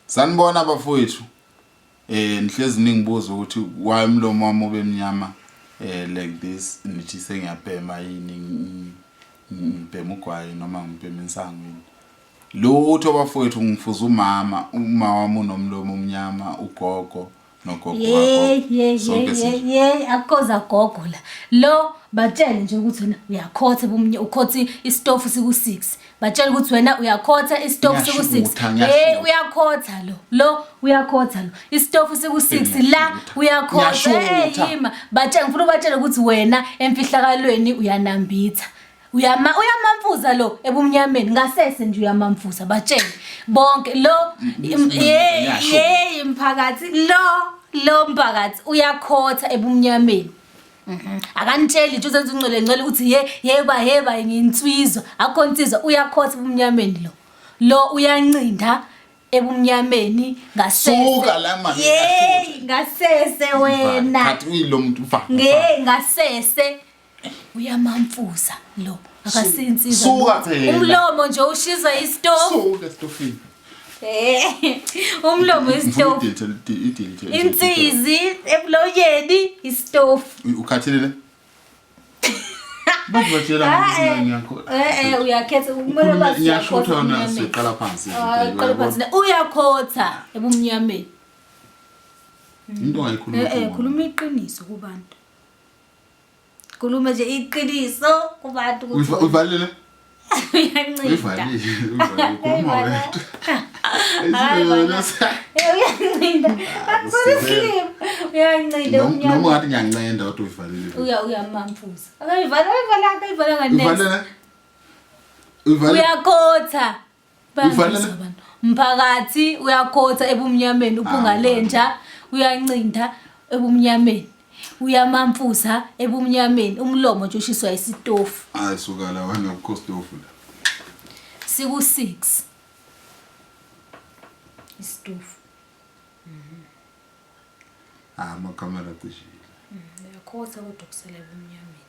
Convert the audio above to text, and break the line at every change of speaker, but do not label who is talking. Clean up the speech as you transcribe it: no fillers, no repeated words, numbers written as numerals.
Sanibona bafowethu. Nihlezi ningibuza ukuthi why umlomo wami ube mnyama like this, nithi sengiyabhema yini, ngibhema ugwayi noma ngibhema insangu yini. Lutho bafowethu, ngifuza umama, uma wami unomlomo omnyama, ugogo nogogo
Yey
wakho.
yey
Sonke
yey
sinje.
yey, akukhoza gogo la. Lo batshele nje ukuthi wena uyakhotha ebumnye, ukhotha isitofu siku 6. Batshele ukuthi wena uyakhotha isitofu siku 6.
Ngiyashutha, ngiyashutha.
Hey, uyakhotha lo. Lo uyakhotha lo. Isitofu siku 6 la
Ngiyashutha.
uyakhotha. Hey,
Ngiyashutha.
yima. Batshele, ngifuna ubatshele ukuthi wena emfihlakalweni uyanambitha. Uyama uyamamfuza lo ebumnyameni, ngasese nje uyamamfuza, batshele bonke lo. Hey
Ngiyasho.
hey mphakathi, lo mphakathi uyakhotha ebumnyameni. Akanitsheli nje, uzenza ungcwele ngcwele ukuthi ye yeba yeba nginsizwa, akho insizwa, uyakhotha ebumnyameni lo. Lo uyancinda ebumnyameni ngasese.
Suka la manje,
Yey, ngasese wena.
Khathi uyilo muntu ufa.
Nge ngasese uyamamfuza lo, akasinsizwa.
Suka phela.
Umlomo nje ushiza isitofu.
Suka esitofini.
Umlomo
Ngifuna
isitofu.
i-delete, i-delete.
Insizi emlonyeni isitofu.
Ukhathelele? Bathi batshela
Ah, eh.
ngiyakho.
Uyakhetha kumele bazi.
Ngiyashutha
uyakhotha
wona,
ebumnyameni.
siqala phansi.
Ah, qala phansi. Uyakhotha ebumnyameni.
Into ongayikhuluma.
Khuluma iqiniso kubantu. Khuluma nje iqiniso kubantu ukuthi
Uyivalile?
Uyancinda.
Uyivalile. Uyivalile. Khuluma
Uyivalile.
wena.
Hayi, bana. Uyancinda. Akusona isilima. Uyancinda
Noma
umnyama.
ungathi ngiyancenda kodwa uyivalile.
Uya uyamamfuza. Akayivala, akayivala, akayivala nganext.
Uyivalile? Uyivalile?
Uyakhotha.
Uyivalile?
Bayangizwa abantu. Mphakathi, uyakhotha ebumnyameni, uphunga
Ah,
lenja, uyancinda ebumnyameni. Uyamamfuza ebumnyameni, umlomo nje ushiswa isitofu.
Hayi, suka la wena, ukhostofu la.
Siku 6. Isitofu.
Ah, amakhamera acishile.
Uyakhotha kodwa kusele ebumnyameni.